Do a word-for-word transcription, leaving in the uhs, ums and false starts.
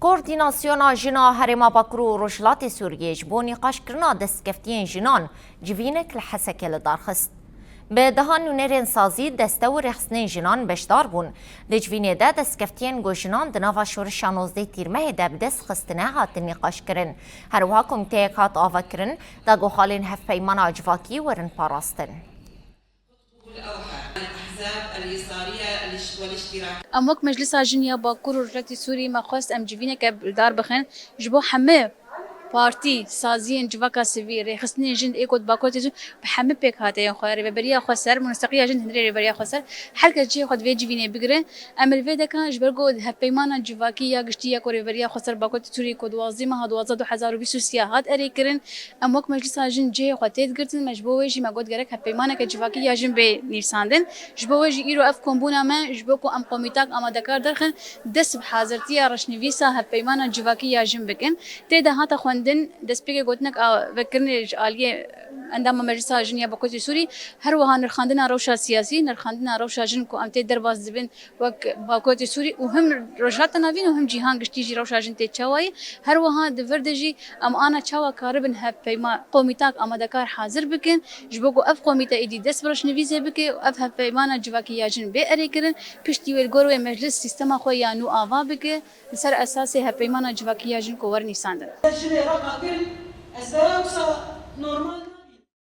Koordînasyona Jina Herêma Bakur û Rojhilatê Sûriyê ji bo nîqaşkirina destkeftiyên jinan civînek li Hesekê li dar xist. Bi dehan nûnerên sazî, deste û rêxistinên jinan beşdar bûn. Di civînê de destkeftiyên ku jinan di nava şoreşa nozdeh Tîrmehê de bi dest xistine hatin nîqaşkirin. Her wiha komîteyek hat avakirin, da ku xalên hevpeymana civakî werin parastin. Em wek Meclisa Jin ya Bakur û Rojhilatê Sûrî me xwest em civîneke li dar bixin ji bo hemû partî, saziyên civaka sivîl, rêxistinên jin ê ku di Bakurê Sûrî bi hemû pêkhateyên xwe, Rêveberiya Xweser, Musteqiya Jin di hundirê Rêveberiya Xweser, her kes cihê xwe di vê civînê bigire. Em li vê deka ji ber ku di hevpeymana civakî ya giştî ya ku Rêveberiya Xweser Bakurê Sûrî ku di duwazdeh meha duwazdeh du hezar û bîst û sê hat erê kirin, em wek Meclisa Jin cihê xwe tê digirtin, me ji bo wê jî me got gerek hevpeymaneke civakî ya jin bê nivîsandin. Ji bo wê jî îro ev kombûna me ji bo ku em komîtak amadekar derxin, dest bi hazirtiya reşnivîsa hevpeymana civakî ya jin bikin. Tê de hate xwendin, destpêkê gotinek a vekirinê ji aliyê endama Meclisa Jin ya Bakurê Sûrî, her wiha nirxandina rewşa siyasî, nirxandina rewşa jin ku em tê derbas dibin, wek Bakurê Sûrî û him Rojhilata Navîn û him cîhan giştî jî rewşa jin tê çawa ye. Her wiha di vir de jî em ana çawa karibin hevpeyma komîtak amadekar hazir bikin, ji bo ku ev komîte êdî dest bi reşnivîsê bike û ev hevpeymana civakî ya jin bê erêkirin, piştî wê li gor wê meclis sîstema xwe ya nû ava bike, li ser esasê hevpeymana civakî ya jin ku werin nîsandin. Jinê reqa kirin, ez dera wisa normal.